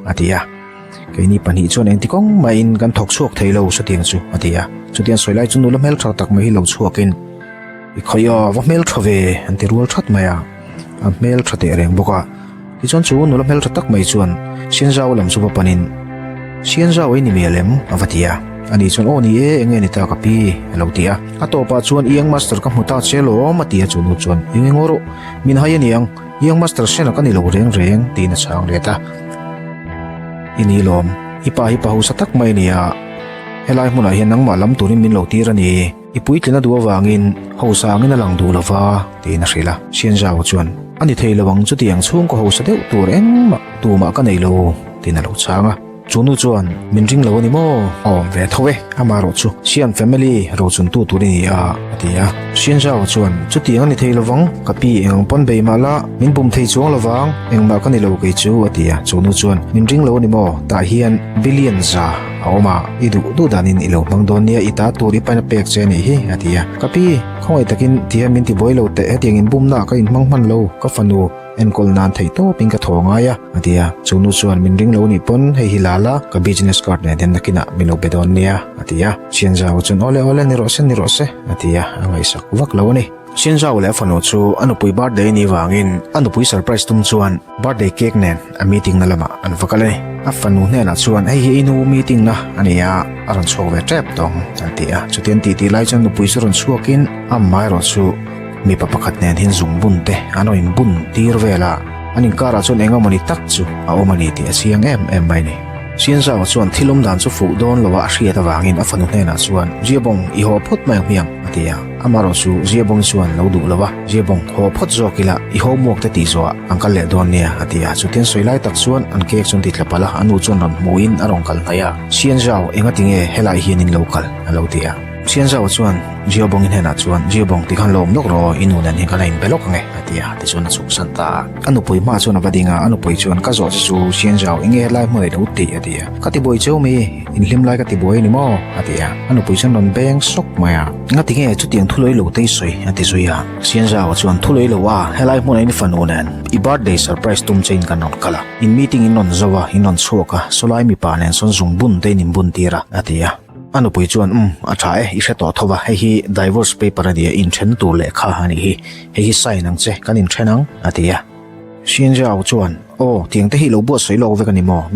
A ti a. Keini pahnih chuan engti kawng mahin kan thawk chhuak thei lo sawtiang chu, a ti a. Chutiang sawi lai chu nula hmeltha tak mai hi lo chhuakin, I khawi a, va hmeltha ve, an ti rual that mai a. A hmeltha teh reng bawk a. Tichuan chu nula hmeltha tak mai chuan Sianzau lam chu va panin, Sianzau ei ni mial em? a va ti a. Ani chuan, Aw ni e, enge ni ta ka pi? a lo ti a. A tawpah chuan, Iang Master ka hmu ta che lawm, a ti a. Chu nu chuan, Eng eng aw rawh, min hai aniang, Iang Master hriana ka ni lo reng reng, tiin a chhang let a. I ni lawm, i pa hi pa hausa tak mai a ni a, helai hmunah hian nangmah lam turin min lo tir a ni. I puitlin a duh avangin hausa angin a lang duh lo va, tiin a hrilh a. Sianzau chuan, A ni thei lo ang, chutiang chhungkaw hausa deuh tur engmah tumah ka nei lo, tiin a lo chhang a. Chu nu chuan, Min ring lo a ni maw? A awm ve tho e, amaherawh chu Sian family rochuntu tur i ni a, a ti a. Sianzau chuan, Chutiang a ni thei lo vang, ka pi eng ang pawn bei mah la, min bum thei chuang lo vang, engmah ka ni lo kei chu, a ti a. Chu nu chuan, Min ring lo a ni maw? Tah hian billion za a awm a, i duh duh danin i lo hmang dawn nia, i ta tur i pain a pek che a nih hi, a ti a. Ka pi, khawngaih takin tihian min ti buai lo teh, hetiang inbumnaah ka inhmang hman lo, ka fanu enkawl nan theih tawpin ka thaw ngai a, a ti a. Chu nu chuan min ring lo nih pawn hei hi la la, ka business card nen hian nakinah min lo be dawn nia, a ti a. Sianzau chuan awle awle ni rawh se ni rawh se, a ti a, a ngaihsak vak lo a ni. Sianzau leh a fanu chu a nupui birthday ni vangin a nupui surprise tum chuan birthday cake nen a meeting na lamah an va kal a ni. A fanu hnenah chuan hei hi i nu meeting na a ni a, a rawn chhuak ve tep tawng an ti a. Chuti an tih tih lai chuan nupui chu rawn chhuakin amaherawh chu mipa pakhat nen hian zungbun te an rawn inbun tir vel a, an inkarah chuan eng emawni tak chu a awm a ni tih a chiang em em mai a ni. Sianzau chuan thil awm dan chu fuh dawn loa a hriat avangin a fanu hnenah chuan, Ziabawng, i haw phawt mai ang hmiang, a ti a. Amaherawh chu Ziabawng chuan lo duh lo a, Ziabawng, haw phawt zawk ila, i homework te tih zawhah an kal leh dawn nia, a ti a. Chutiang sawi lai tak chuan an cake chu an ti tla palh a, a nu chuan rawn hmuhin a rawn kal hnaih a, Sianzau, engati nge helai hian in lo kal? a lo ti a. Sianzau chuan Ziabawngin hnenah chuan, Ziabawng, tikhan lo awm lawk rawh, i nu nen hian kan la inbe lawk ang e, a ti a. Tichuan a chhuksan ta a. A nupui hma chuan a va ding a, a nupui chuan, Ka zawh che chu, Sianzau, enge helai hmun a i lo tih? a ti a. Ka ti buai cheu mi, inhlim lai ka ti buai a ni maw? a ti a. A nupui chuan rawn beng sawk mai a. Ngati nge chutiang thu lawih lo te i sawi? a ti zui a. Sianzau chuan, Thu lawih lo a, helai hmunah in fanu nen i birthday surprise tum che in kan rawn kal a. In meeting in rawn zo a, in rawn chhuak a, sawlai mipa nen sawn zung bun te in inbun tir a, a ti a. A nupui chuan, Umm, a tha e, i hre tawh tho va, hei hi divorce paper a nia, inthen tur lehkha a nih hi, hei hi sign ang che, kan inthen ang, a ti a. Sianzau chuan, Aw, tiang te hi i lo buatsawi lawk vek a ni maw?